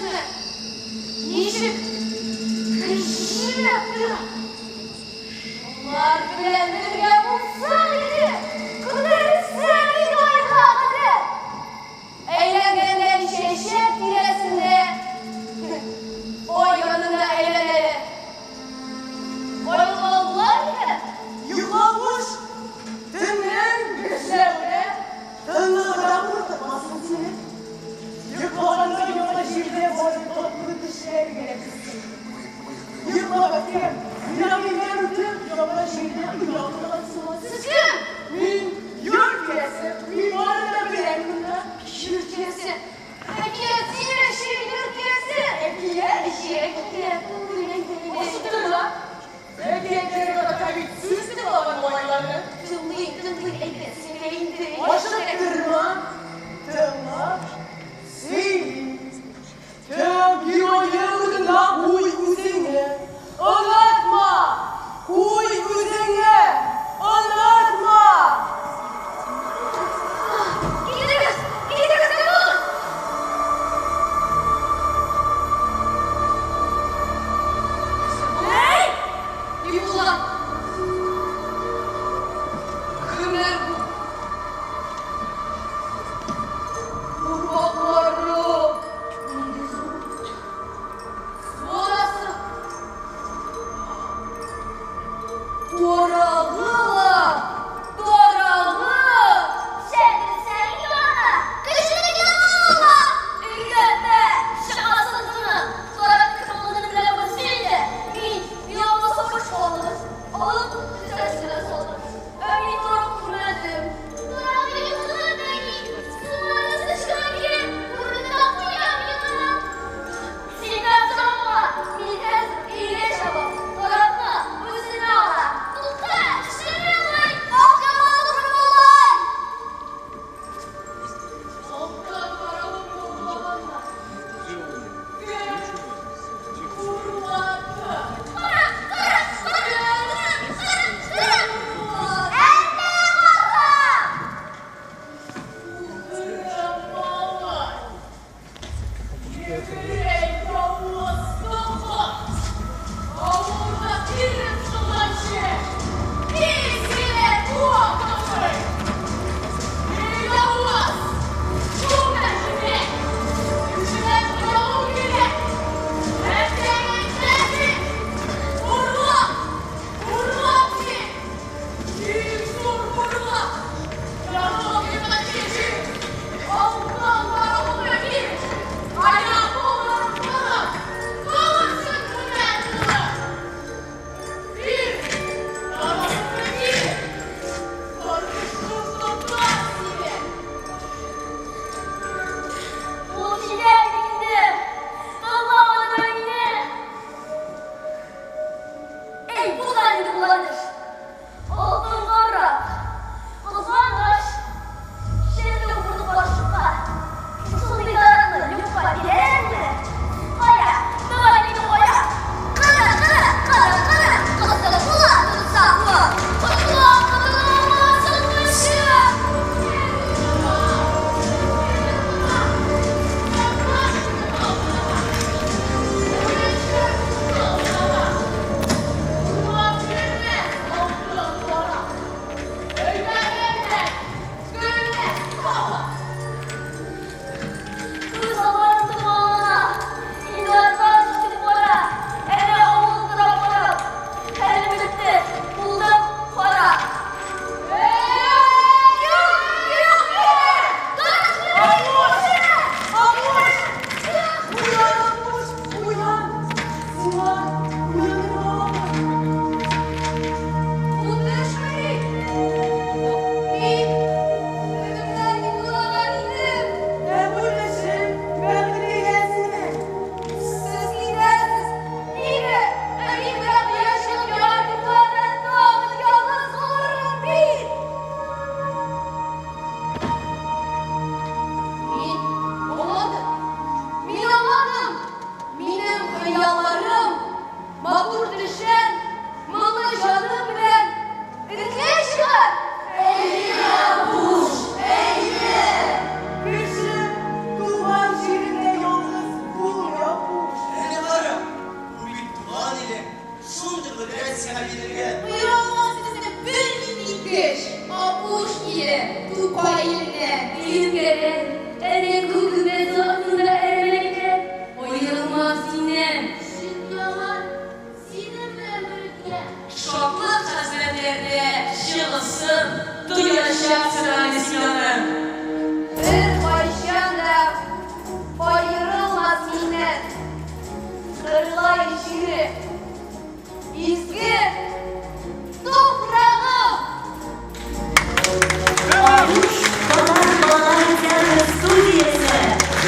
Күрәсезме? Ничек гөжләп тора. Шулар белән бергә булсаң иде, күтәрелсәң иде айга кадәр. Әйләнгәндә чәчәк тирәсендә, ай янында әйләнәләр. Аерылып алдылар микән? Йоклагуш, төннең гөжләвенә, тынлыгына куркытмасын сине. Йоклаганда яңа җирдә бары татлы төшләр генә керсен. Йокла, бәбкәм, миңа меңнәр үтеп, яңа җирдә оя коргансың. Сез кем? Мин йорт иясе, мин барын да беләм монда. Йорт иясе. Әкият сөйләүче йорт иясе. Әкият? Әкият түгел инде. Ашыктырма. Әкиятләргә карата бит сүз тыңлаган малайларны. Тыңлыйм, тыңлыйм, әйдә, сөйлә инде. Ашыктырма. Тыңлап сөйлим. Төп геройны урынына куй үзеңне. Онытма! Куй үзеңне! Онытма! Китегез! Китегез, югалыгыз! Әй! Бибулла! Кемнәр бу? җире, изге туфрагым! Алыш татар балалар театры студиясе.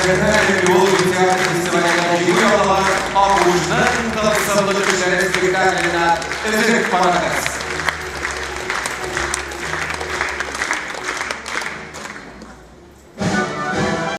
Җәһәр юл театр фестивалендә җиңү яулаган Аккошның тылсымлы төшләре спектакленә өзек парадокс.